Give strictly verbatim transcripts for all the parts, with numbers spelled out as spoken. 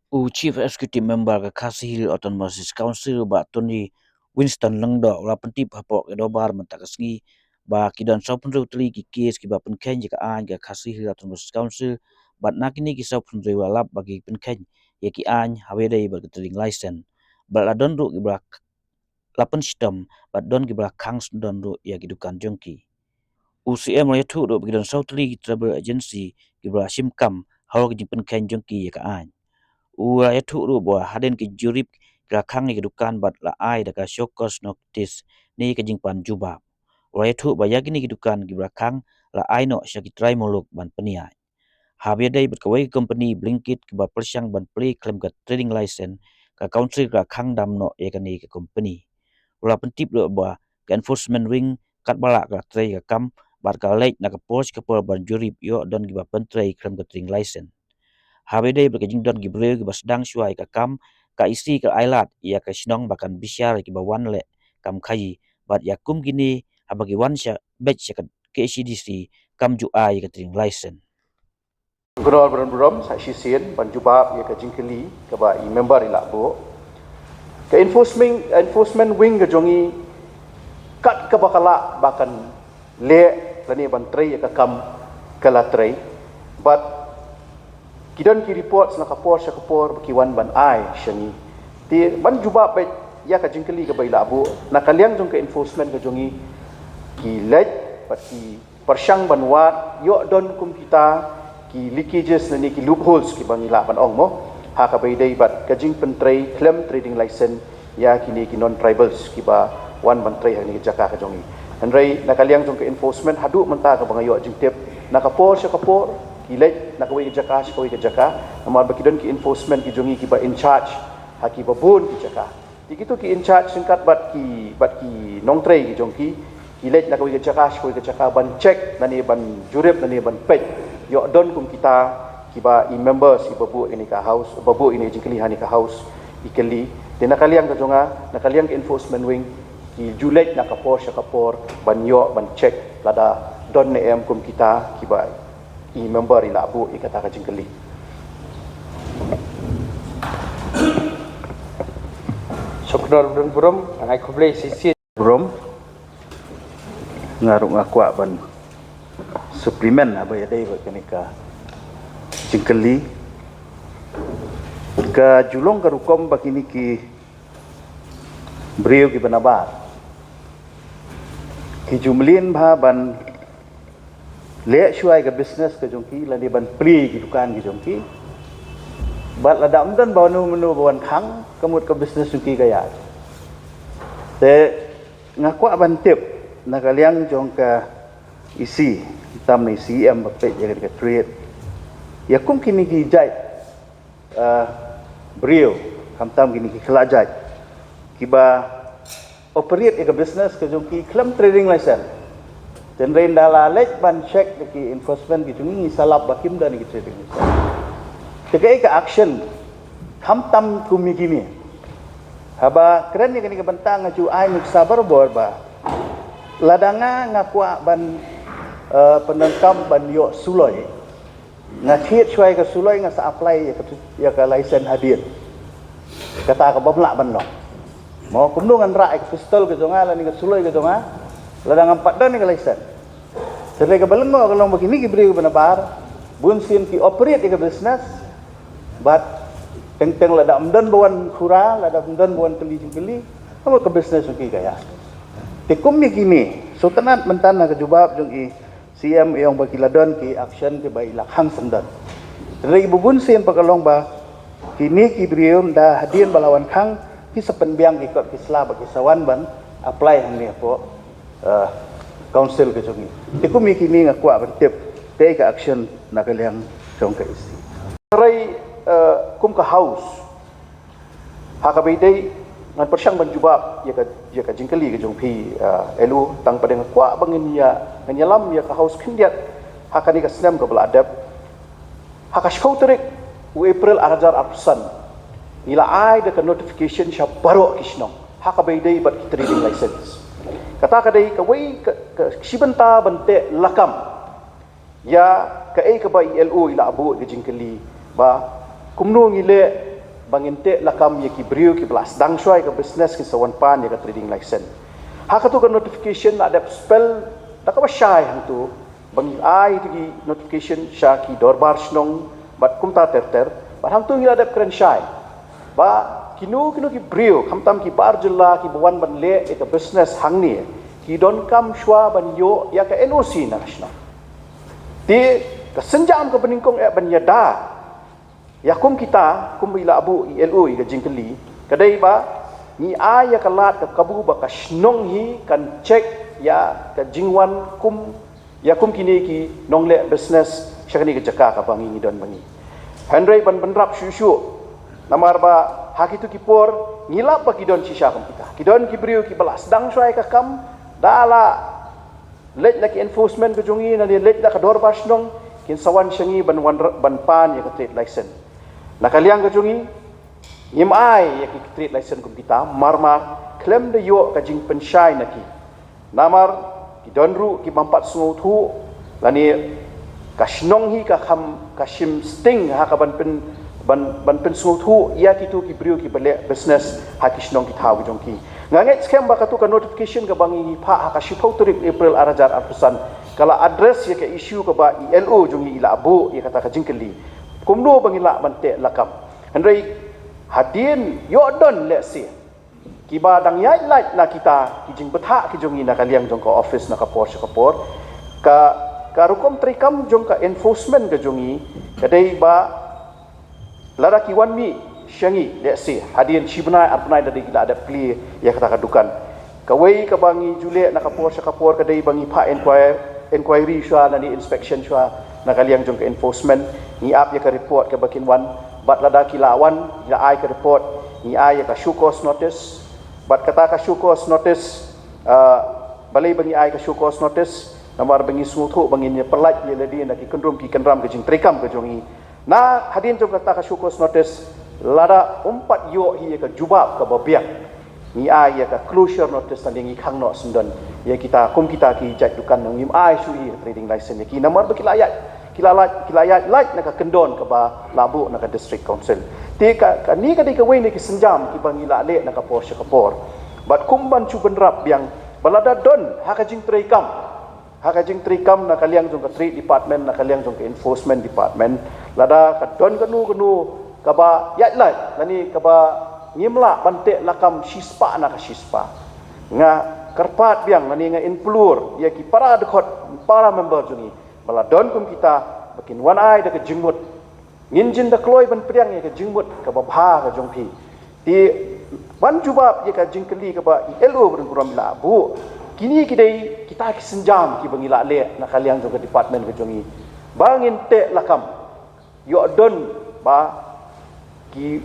U Chief Executive Member ka Khasi Hills Autonomous District Council, Bah Tony Winston Lyngdoh, u la pyntip hapoh ka dorbar mynta ka sngi ba ki don sawphew hynriew tylli ki kes kiba pynkheiñ ïa ka aiñ ka Khasi Hills Autonomous District Council, bad na kine ki sawphew hynriew la lap ba ki pynkheiñ ïa ki aiñ haba ïadei bad ka trading license. Bad la don ruh kiba la pynshitom bad don kiba la khang syndon ruh ïa ki dukan jong ki. U C M u la ïathuh ruh ba ki don saw tylli ki travel agency kiba la shim kam halor ka jingpynkheiñ jong ki ïa ka aiñ. U la ïathuh ruh ba hadien ka jurip ki la khang ïa ki dukan bad la ai da ka show cause notice ne ka jingpan jubab. U la ïathuh ba ïa kine ki dukan kiba la khang la ai noh sha ki trai muluk ban pynïaid. Haba ïadei bad kawei ka company Blinkit kaba pyrshang ban plie khlem ka trading license, ka council ka khang dam noh ïa kane ka company. U la pyntip ruh ba ka enforcement wing katba lah ka trei ka kam bad ka leit na ka por sha ka por ban jurip ïoh don kiba pyntrei khlem ka trading license. Haba ïadei bad ka jingdon ki briew kiba sdang shuwa ïa ka kam, ka E C ka ai lad ïa ka shnong ba kan bishar ïa kiba wan leh kam khaïi bad ïa kum kine haba ki wan sha beit sha ka K H A D C kam ju ai ïa ka trading license. Kynnoh bun burom sa shisien ban jubab ïa ka jingkylli kaba i member i la buh. Ka enforcement, enforcement wing ka jong i kat kaba ka lah ba kan leh lane ban trei ïa ka kam ka la trei. Bad ki don ki reports na ka por sha ka por ba ki wan ban ai sha ngi. Te ban jubab beit ïa ka jingkylli kaba i la buh, na ka liang jong ka enforcement ka jong i, ki leit bad ki pyrshang ban wad ïoh don kum kita ki leakages lane ki loopholes kiba ngi lah ban ong mo, ha kaba ïadei bad ka jingpyntrei khlem trading license ïa kine ki non-tribals kiba wan ban trei ha kane ka jaka ka jong i. Hynrei na ka liang jong ka enforcement haduh mynta kaba nga ïoh jingtip, na ka por sha ka por ki leit na kawei ka jaka sha kawei ka jaka, namar ba ki don ki enforcement ki jong i kiba in charge ha kiba bun ki jaka. Te kito ki in charge ryngkat bad ki, bad ki nongtrei ki jong ki, ki leit na kawei ka jaka sha kawei ka jaka ban check lane ban jurip lane ban peit ïoh don kum kita kiba i members iba buh ïa kane ka house, ba buh ïa kane ka jingkylli ha kane ka house i kylli. Te na ka liang ka jong nga, na ka liang ka enforcement wing, ki ju leit na ka por sha ka por ban ïoh ban check lada don ne em kum kita kiba i member i la buh ïa kata ka jingkylli. Sngewbha bun burom, nga ai khublei shisien. Burom, nga ruh nga kwah ban supplement haba ïadei bad kane ka jingkylli. Ka ju long ka rukom ba kine ki briew kiba nabar ki ju mlien bha ban leh shuwa ïa ka business ka jong ki lane ban plie ki dukan ki jong ki. Bad lada ym don ba mano mano ba wan khang, ka mut ka business jong ki ka ïaid. Te nga kwah ban tip na ka liang jong ka E C, tam na E C em ba peit ïa ka trade, ïa kum kine ki jait, ah, briew, khamtam kine ki khlajait kiba operate ïa ka business ka jong ki khlem trading license. Te hynrei ynda la leit ban check da ki enforcement ki jong ngi, ngi sa lap ba kim don ki trading license. Te kaei ka action khamtam kum ïa kine? Haba kren ïa kane ka bynta nga ju ai nuksa barabor ba lada nga, nga kwah ban, eh, pyndonkam ban ïoh suloi, nga thied shuwa ïa ka suloi, nga sa apply ïa ka, ïa ka license hadien. Kata ka bym lah ban long. Mo, kumno ngan rah ïa ka pistol ka jong nga lane ka suloi ka jong nga lada ngam pat don ïa ka license? Te hynrei kaba lyngngoh ka long ba kine ki briew kiba nabar, bun sien ki operate ïa ka business, bad teng teng lada ym don ba wan khura, lada ym don ba wan kylli jingkylli, ka mut ka business jong ki ka ïaid. Te kum ïa kine, sngewtynnat mynta na ka jubab jong i C M i ong ba ki la don ki action kiba i la khang syndon. Te hynrei kiba bun sien pat ka long ba kine ki briew ynda hadien ba la wan khang, ki sa pynbiang ki kot ki sla ba ki sa wan ban apply hangne hapoh, eh, council ka jong ngi. Te kum ïa kine nga kwah ban tip kaei ka action na ka liang jong ka E C. Hynrei, eh, kum ka house, ha kaba ïadei, ngan pyrshang ban jubab ïa ka, ïa ka jingkylli ka jong phi, eh, L O, tang pat nga kwah ba ngin ïa, ngin ïalam ïa ka house khyndiat ha kane ka snem kaba la dep. Ha ka shiphew tarik u April ar hajar arphew san, ngi la ai da ka notification sha baroh ki shnong ha kaba ïadei bad ki trading license. Kata ka dei kawei ka, ka shi bynta ban teh lakam ïa kaei kaba i L O i la buh ka jingkylli ba kumno ngi leh ba ngin teh lakam ïa ki briew kiba la sdang shuwa ïa ka business kin sa wan pan ïa ka trading license. Ha katu ka notification la dep spell da kaba shai hangtu ba ngi ai tu ki notification sha ki dorbar shnong bad kumta ter ter, bad hangtu ngi la dep kren shai ba kino kino ki briew khamtam ki bar jylla kiba wan ban leh ïa ka business hangne ki donkam shuwa ban ïoh ïa ka N O C na ka shnong. Te ka sienjam kaba nyngkong eh ban ïada ïa kum kita, kum i la buh i L O ïa ka jingkylli, ka dei ba ngi ai ïa ka lad ka kabu ba ka shnong hi kan check ïa ka jingwan kum, ïa kum kine ki nongleh business sha kane ka jaka kaba ngi ngi don ba ngi. Hynrei ban bynrap shuh shuh, namar ba ha kitu ki por ngi lap ba ki don shisha kum kita. Ki don ki briew kiba la sdang shuwa ïa ka kam, da la leit na ki enforcement ka jong ngi, na leit na ka dorbar shnong, kin sa wan sha ngi ban wan, ban pan ïa ka trade license. Na ka liang ka jong ngi, ngim ai ïa ki trade license kum kita, mar mar khlem da ïoh ka jingpynshai na ki. Namar ki don ruh ki bym pat sngewthuh, lane ka shnong hi ka kham ka shim sting ha ka ban pyn, ban, ban pynsngewthuh ïa kitu ki briew kiba leh business ha ki shnong ki thaw ki jong ki. Nga ngeit skhem ba katu ka notification kaba ngi phah ha ka shiphew tarik April ar hajar arphew san ka la address ïa ka issue kaba i L O jong ngi i la buh ïa kata ka jingkylli kumno ba ngi lah ban teh lakam. Hynrei hadien ïoh don lehse kiba dang ïaid lait na kita ki jingbthah ki jong ngi na ka liang jong ka office na ka por sha ka por, ka, ka rukom treikam jong ka enforcement ka jong ngi ka dei ba lada ki wan mih sha ngi, lehse hadien shi bnai ar bnai da dei ki la dep clear ïa kata ka dukan. Kawei kaba ngi ju leh na ka por sha ka por ka dei ba ngi phah inquir, inquiry shuwa lane inspection shuwa na ka liang jong ka enforcement, ngi ap ïa ka report kaba kin wan, bad lada ki la wan, ngi la ai ka report, ngi ai ïa ka show cause notice. Bad kata ka show cause notice, ah, balei ba ngi ai ka show cause notice, namar ba ngi sngewthuh ba ngin ïa pyllait ïa lade na ki kyndrum ki kyndram ka jingtreikam ka jong ngi. Na hadien jong kata ka show cause notice, lada ym pat ïoh hi ïa ka jubab kaba biang, ngi ai ïa ka closure notice, lane ngi khang noh syndon ïa kita, kum kita ki jait dukan, ngim ai shuh hi ïa ka trading license ïa ki namar ba ki la ïaid, ki la lait, ki la ïaid lait na ka kyndon kaba la buh na ka District Council. Te ka, kane ka dei kawei na ki sienjam kiba ngi la leh na ka por sha ka por. Bad kum ban shu bynrap biang ba lada don ha ka jingtreikam, ha ka jingtreikam na ka liang jong ka Trade Department, na ka liang jong ka Enforcement Department, lada ka don kano kano kaba ïaid lait lane kaba ngim lah ban teh lakam shispah na ka shispah, nga kyrpad biang lane nga implore ïa ki para dkhot, para member jong ngi ba la don kum kita ba kin wan ai da ka jingmut. Ngin jin da kloi ban pdiang ïa ka jingmut kaba bha ka jong phi. Te ban jubab ïa ka jingkylli kaba i L O Brenburom i la buh, kine ki dei kita ki sienjam kiba ngi la leh na ka liang jong ka department ka jong ngi ba ngin teh lakam, ïoh don ba ki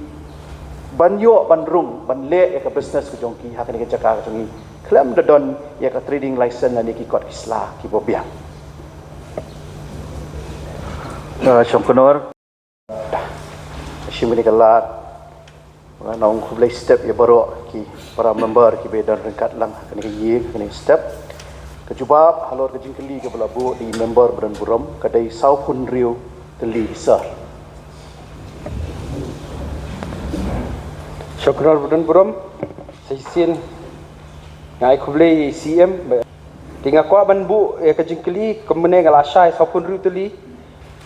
ban ïoh ban rung ban leh ïa ka business ka jong ki ha kane ka jaka ka jong ngi khlem da don ïa ka trading license lane ki kot ki sla kiba biang. Ah, Shongknor. Shim kane ka lad. Nga ong khublei step ïa baroh ki para member kiba don ryngkat lang ha kane ka ïing, ha kane ka step. Ka jubab halor ka jingkylli kaba la buh da i member Brenburom ka dei sawphew hynriew tylli, sir. Shongknor Brenburom, sa shisien nga ai khublei ïa i C M. Te nga kwah ban buh ïa ka jingkylli, kumne nga la shai sawphew hynriew tylli.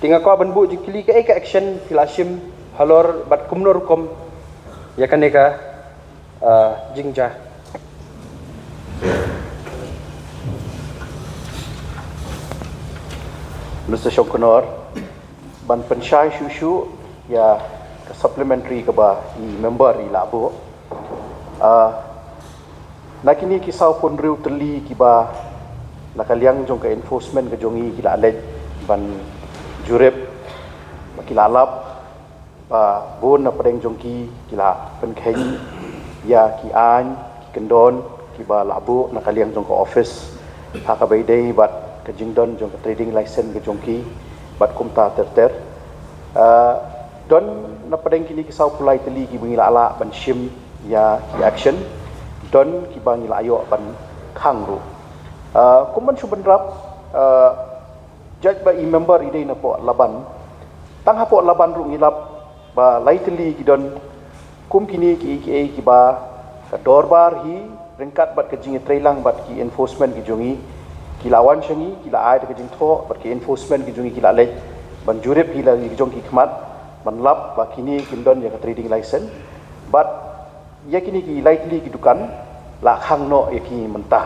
Te nga kwah ban buh jingkylli, kaei ka action phi la shim halor bad kumno rukom ïa kane ka, ah, jingjia. Mister Shongknor, ban pynshai shuh shuh ïa ka supplementary kaba i member i la buh. Ah, na kine ki sawphew hynriew tylli kiba na ka liang jong ka enforcement ka jong ngi ki la leit ban jurip, ba ki la lap ba bun na pdeng jong ki ki la pynkheiñ ïa ki aiñ ki kyndon kiba la buh na ka liang jong ka office ha kaba ïadei bad ka jingdon jong ka trading license ka jong ki bad kumta ter ter. Ah, don na pdeng kine ki sawphew lai tylli kiba ngi la lah ban shim ïa ki action, don kiba ngi la ïoh ban khang ruh. Ah, kum ban shu bynrap, ah, judge ba i member i dei na Port Laban. Tang ha Port Laban ruh ngi lap ba lai tylli ki don Kum kine ki, ki, kiba ka dorbar hi ryngkat bad ka jingïatreilang bad ki enforcement ki jong ngi, ki la wan sha ngi, ki la ai da ka jingthoh, bad ki enforcement ki jong ngi ki la leit ban jurip hi la ki jong ki khmat, ban lap ba kine kim don ïa ka trading license. Bad ïa kine ki lai tylli ki dukan la khang noh ïa ki mynta.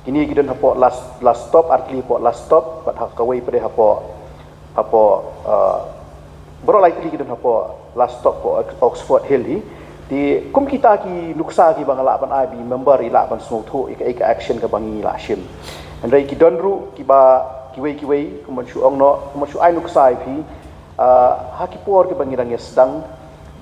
Kine ki don hapoh Last, Last Stop, ar tylli hapoh Last Stop, bad ha kawei pat hapoh, hapoh, uh, baroh lai tylli ki don hapoh Last Stop, hapoh Ox-, Oxford Hill hi. Te kum kita ki nuksa kiba nga lah ban ai ba i member i lah ban sngewthuh ïa ka, ïa ka action kaba ngi la shim. Hynrei ki don ruh kiba kiwei kiwei, kum ban shu ong noh, kum ban shu ai nuksa ïa phi, uh, ha ki por kiba ngi dang ïa sdang,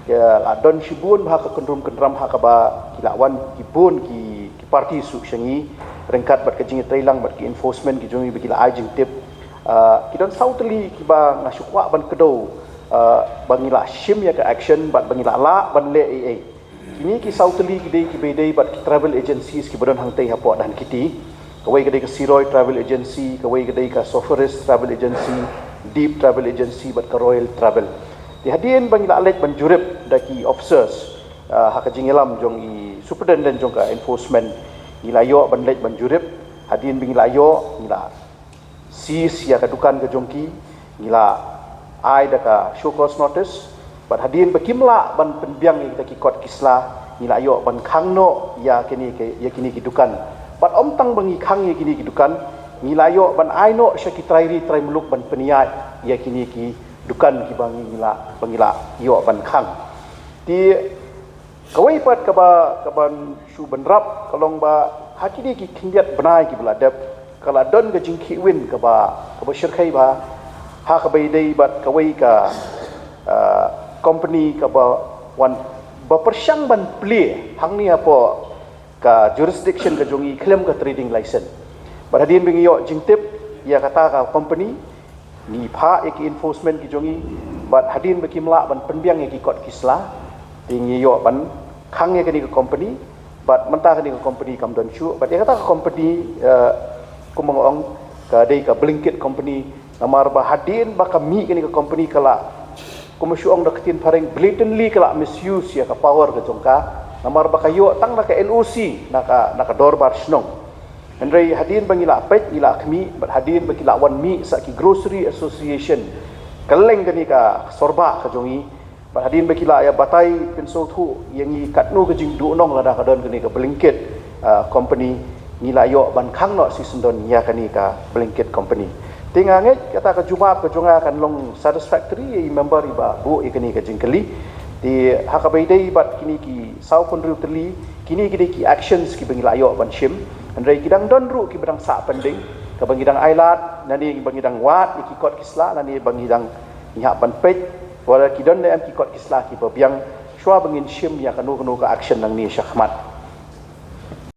ïa la don shibun bha ka kynrum kynram ha kaba ki la wan ki bun ki, ki party suk sha ngi ryngkat bad ka jingïatreilang bad ki enforcement ki jong ngi ba ki la ai jingtip. Uh, ki don saw tylli kiba nga shu kwah ban kdew, uh, ba ngi la shim ïa ka action bad ba ngi la lah ban leh ei ei. Kine ki saw tylli ki dei kiba dei bad ki travel agencies kiba don hangtei hapoh Dhankheti. Kawei ka dei ka Siroi Travel Agency, kawei ka dei ka Sofaris Travel Agency, Deep Travel Agency bad ka Royal Travel. Te hadien ba ngi la leit ban jurip da ki officers, uh, ha ka jingïalam jong i superintendent jong ka enforcement, ngi la ïoh ban leit ban jurip. Hadien ba ngi la ïoh, ngi la seize ïa ka dukan ka jong ki, ngi la ai da ka show cause notice. Bad hadien ba kim lah ban pynbiang ïa kita ki kot ki sla, ngi la ïoh ban khang noh ïa kine ki, ïa kine ki dukan. Bad ym tang ba ngi khang ïa kine ki dukan, ngi la ïoh ban ai noh sha ki trai ri trai muluk ban pynïaid ïa kine ki dukan kiba ngi la, ba ngi la ïoh ban khang. Te kawei pat kaba, kaban shu bynrap ka long ba ha kine ki khyndiat bnai kiba la dep, ka la don ka jingkhih win kaba, kaba shyrkhei bha ha kaba ïadei bad kawei ka, uh, company kaba wan ba pyrshang ban plie hangne hapoh ka jurisdiction ka jong ngi khlem ka trading license. Bad hadien ba ngi ïoh jingtip ïa kata ka company, ngi phah ïa ki enforcement ki jong ngi, bad hadien ba kim lah ban pynbiang ïa ki kot ki sla, te ngi ïoh ban khang ïa kane ka company. Bad mynta kane ka company kam don shuh, bad ïa kata ka company, eh, kum nga ong, ka dei ka blanket company. Namar ba hadien ba ka mih kane ka company ka la, kum shu ong da ka ktien phareng, blatantly ka la misuse ïa ka power ka jong ka. Namar ba ka ïoh tang na ka N O C na ka, na ka dorbar shnong. Hynrei hadien ba ngi la peit, ngi la khmih, bad hadien ba ki la wan mih sa ki Grocery Association kylleng kane ka sorbah ka jong ngi, bad hadien ba ki la ïa batai pynsngewthuh ïa ngi katno ka jingduhnong lada ka don kane ka blanket, ah, company, ngi la ïoh ban khang noh shisyndon ïa kane ka blanket company. Te nga ngeit kata ka jubab ka jong nga kan long satisfactory ïa i member iba buh ïa kane ka jingkylli. Te ha kaba ïadei bad kine ki saw phew hynriew tylli, kine ki dei ki actions kiba ngi la ïoh ban shim. Hynrei ki dang don ruh kiba dang sah pending, kaba ngi dang ailad, lane ba ngi dang wad ïa ki kot ki sla, lane ba ngi dang, ngi hap ban peit whether ki don ne em ki kot ki sla kiba biang, shuwa ba ngin shim ïa kano kano ka action nangne shakhmat.